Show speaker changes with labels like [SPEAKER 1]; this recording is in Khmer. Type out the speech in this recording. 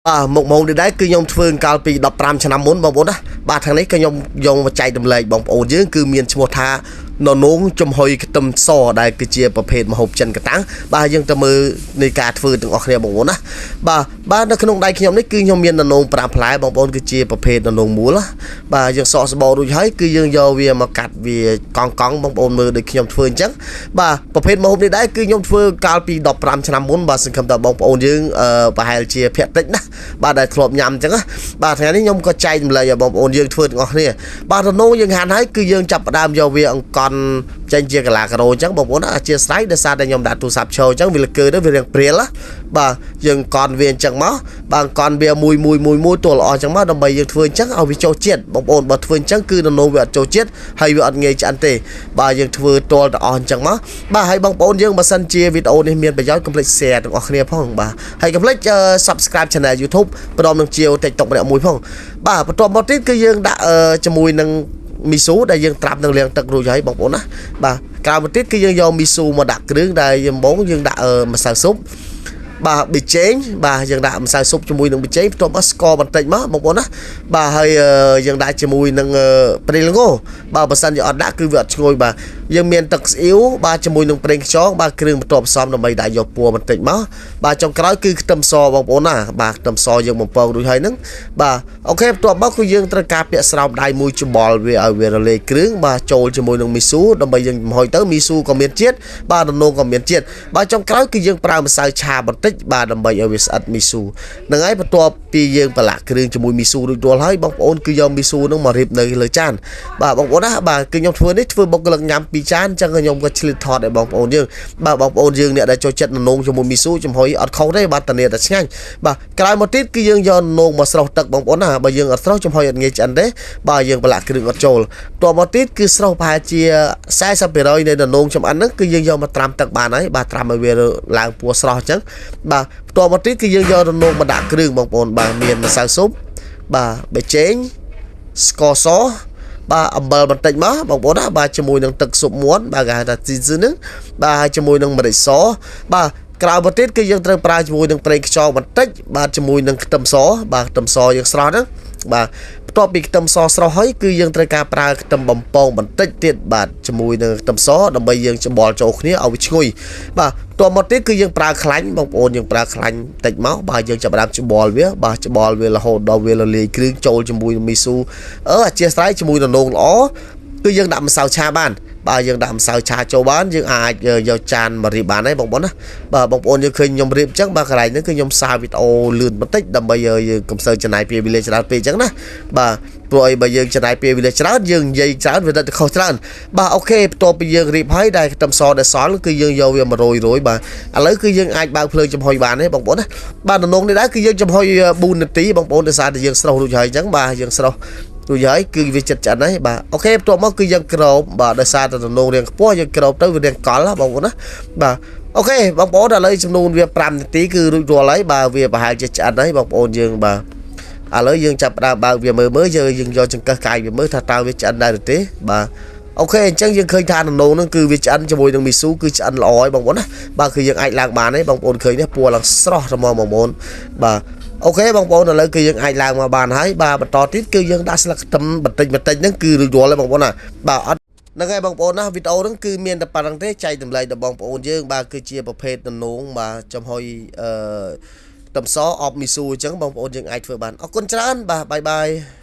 [SPEAKER 1] បាទមុខម៉ោងនេះដែរគឺខ្ញុំធ្វើកាលពី15ឆ្នាំមុនបងប្អូនណាបាទខាងនេះគឺខ្ញុំយកមកចែករំលែកបងប្អូនយើងគឺមានឈ្មោះថាននងចំហុយខ្ទឹមសដែលគឺជាប្រភេទម្ហូបចិនកតាំងបាទយើងទៅមើលនៃការធ្វើទាំងអស់គ្នាបងប្អូនណាបាទបាទនៅក្នុងដៃខ្ញុំនេះគឺខ្ញុំមានននង5ផ្លែបងប្អូនគឺជាប្រភេទននងមូលណាបាទយើងសកសបោរួចហើយគឺយើងយកវាមកកាត់វាកង់កង់បងប្អូនមើលដូចខ្ញុំធ្វើអញ្ចឹងបាទប្រភេទម្ហូបនេះដែរគឺខ្ញុំធ្វើកាលពី15ឆ្នាំមុនបាទសង្ឃឹមថាបងប្អូនយើងប្រហែលជាភាគតិចណាបាទដែលធ្លាប់ញ៉ាំអញ្ចឹងណាបាទថ្ងៃនេះខ្ញុំក៏ចែករំលែកឲ្យបងប្អូនយើងធ្វើទាំងអស់គ្នាបាទរនោងយើងហាន់ហើយគឺយើងចាប់ផ្ដើមយកវាអង្គន់ចេញជាកាឡាការ៉ូអញ្ចឹងបងប្អូនណាអធិស្ឋានដោយសារតែខ្ញុំដាក់ទូរស័ព្ទឈរអញ្ចឹងវាលកើទៅវារៀងព្រាលណាបាទយើងកន់វាអញ្ចឹងមកបាទកន់វាមួយមួយមួយមួយទល់ល្អអញ្ចឹងមកដើម្បីយើងធ្វើអញ្ចឹងឲ្យវាចូលជាតិបងប្អូនបើធ្វើអញ្ចឹងគឺរនោងវាអត់ចូលជាតិហើយវាអត់ងាយឆ្អិនទេបាទយើងធ្វើទល់ទៅអស់អញ្ចឹងមកបាទហើយបងប្អូនយើងបើសិនជាវីដេអូនេះមានប្រយោជន៍កុំភ្លេច share ទាំងអស់គ្នាផងបាទហើយកុំភ្លេច subscribe channel YouTube ព្រមនឹងជាវ TikTok ម្នាក់មួយផងបាទបន្ទាប់មកទៀតគឺយើងដាក់ជាមួយនឹងមីស៊ូដែលយើងត្រាប់នឹងលាងទឹករួចហើយបងប្អូនណាបាទក្រោយមកទៀតគឺយើងយកមីស៊ូមកដាក់គ្រឿងដែលដំបូងយើងដាក់ម្សៅស៊ុបបាទប៊ីចេងបាទយើងដាក់ម្សៅស៊ុបជាមួយនឹងប៊ីចេងបន្ទាប់មកស្ករបន្តិចមកបងប្អូនណាបាទហើយយើងដាក់ជាមួយនឹងប្រេងល្ងបាទបើសិនជាអត់ដាក់គឺវាអត់ឈ្ងុយបាទយើងមានទឹកស្អ៊ីវបាទជាមួយនឹងប្រេងខ្យងបាទគ្រឿងបន្ទាប់ផ្សំដើម្បីដាក់យកពណ៌បន្តិចមកបាទចុងក្រោយគឺខ្ទឹមសបងប្អូនណាបាទខ្ទឹមសយើងបំពងរួចហើយហ្នឹងបាទ OK បន្ទាប់មកគឺយើងត្រូវការពាក់ស្រោមដៃមួយច្បល់វាឲ្យវារលាយគ្រឿងបាទចូលជាមួយនឹងមីស៊ូដើម្បីយើងចំហុយទៅមីស៊ូក៏មានជាតិបាទដំណងក៏មានជាតិបាទចុងក្រោយគឺយើងប្រើម្សៅឆាបន្តិចបាទដើម្បីឲ្យវាស្អិតមីស៊ូហ្នឹងហើយបន្ទាប់ពីយើងប្រឡាក់គ្រឿងជាមួយមីស៊ូរួចរាល់ហើយបងប្អូនគឺយកមីស៊ូហ្នឹងមករៀបនៅលើចានបាទបងប្អូនណាបាទគឺខ្ញុំធ្វើនេះធ្វើបុគ្គលិកញ៉ាំពីរចានអញ្ចឹងខ្ញុំក៏ឆ្លៀតថតឲ្យបងប្អូនយើងបាទបងប្អូនយើងអ្នកដែលចូលចិត្តននងជាមួយមីស៊ូចំហុយអត់ខុសទេបាទតានីតែឆ្ងាញ់បាទក្រោយមកទៀតគឺយើងយកននងមកស្រុះទឹកបងប្អូនណាបើយើងអត់ស្រុះចំហុយអត់ងាយឆ្អិនទេបាទយើងប្រឡាក់គ្រឿងអត់ចូលតមកទៀតគឺស្រុះប្រហែលជា40%នៃននងចំអិនហ្នឹងគឺយើងយកមកត្រាំទឹកបានហើយបាទត្រាំឲ្យវាឡើងពណ៌ស្រស់អញ្ចឹងបាទបន្ទាប់មកទៀតគឺយើងយកននងមកដាក់គ្រឿងបងប្អូនបាទមានម្សៅស៊ុបបាទប៊ីចេងស្ករសបាទអំបិលបន្តិចមកបងប្អូនណាបាទជាមួយនឹងទឹកស៊ុបមាន់បាទគេហៅថាស៊ីស៊ឺហ្នឹងបាទហើយជាមួយនឹងម្រេចសបាទក្រៅមកទៀតគឺយើងត្រូវប្រើជាមួយនឹងប្រេងខ្យងបន្តិចបាទជាមួយនឹងខ្ទឹមសបាទខ្ទឹមសយើងស្រស់ហ្នឹងបាទបន្ទាប់ពីខ្ទឹមសស្រស់ហើយគឺយើងត្រូវការប្រើខ្ទឹមបំពងបន្តិចទៀតបាទជាមួយនឹងខ្ទឹមសដើម្បីយើងច្បល់ចូលគ្នាឲ្យវាឈ្ងុយបាទបន្ទាប់មកទៀតគឺយើងប្រើខ្លាញ់បងប្អូនយើងប្រើខ្លាញ់តិចមកបាទយើងចាប់ផ្ដើមច្បល់វាបាទច្បល់វារហូតដល់វារលាយគ្រឿងចូលជាមួយនឹងមីស៊ូអធិស្ឋានជាមួយនឹងនងល្អគឺយើងដាក់ម្សៅឆាបានបាទយើងដាក់ម្សៅឆាចូលបានយើងអាចយកចានមករៀបបានហើយបងប្អូនណាបាទបងប្អូនយើងឃើញខ្ញុំរៀបអញ្ចឹងបាទកន្លែងហ្នឹងគឺខ្ញុំសាវីដេអូលឿនបន្តិចដើម្បីយើងកុំសូវចំណាយពេលវេលាច្រើនពេកអញ្ចឹងណាបាទព្រោះអីបើយើងចំណាយពេលវេលាច្រើនយើងនិយាយច្រើនវាទៅខុសច្រើនបាទ OK បន្ទាប់ពីយើងរៀបហើយដែលខ្ទឹមសដែលសល់គឺយើងយកវាមករយរយបាទឥឡូវគឺយើងអាចបើកភ្លើងចំហុយបានទេបងប្អូនណាបាទដំណងនេះដែរគឺយើងចំហុយ4នាទីបងប្អូនដោយសារតែយើងស្រុះរួចហើយអញ្ចឹងបាទយើងស្រុះរួចហើយគឺវាចិត្តឆ្អិនហើយបាទ OK បន្ទាប់មកគឺយើងក្របបាទដោយសារតែដំណងរៀងខ្ពស់យើងក្របទៅវារៀងកល់ណាបងប្អូនណាបាទ OK បងប្អូនឥឡូវចំនួនវា5នាទីគឺរួចរាល់ហើយបាទវាប្រហែលជាឆ្អិនហើយបងប្អូនយើងបាទឥឡូវយើងចាប់ផ្ដើមបើកវាមើលមើលយើងយើងយកចង្កឹះកាយវាមើលថាតើវាឆ្អិនដែរឬទេបាទ OK អញ្ចឹងយើងឃើញថាននងហ្នឹងគឺវាឆ្អិនជាមួយនឹងមីស៊ូគឺឆ្អិនល្អហើយបងប្អូនណាបាទគឺយើងអាចឡើងបានហើយបងប្អូនឃើញនេះពណ៌ឡើងស្រស់ហ្មងបងប្អូនបាទ OK បងប្អូនឥឡូវគឺយើងអាចឡើងមកបានហើយបាទបន្តទៀតគឺយើងដាក់ស្លឹកខ្ទឹមបន្តិចបន្តិចហ្នឹងគឺរួចរាល់ហើយបងប្អូនណាបាទអត់ហ្នឹងហើយបងប្អូនណាវីដេអូហ្នឹងគឺមានតែប៉ុណ្្នឹងទេចែករំលែកដល់បងប្អូនយើងបាទគឺជាប្រភេទននងបាទចំហុយអឺខ្ទឹមសអបមីស៊ូអញ្ចឹងបងប្អូនយើងអាចធ្វើបានអរគុណច្រើនបាទ bye bye.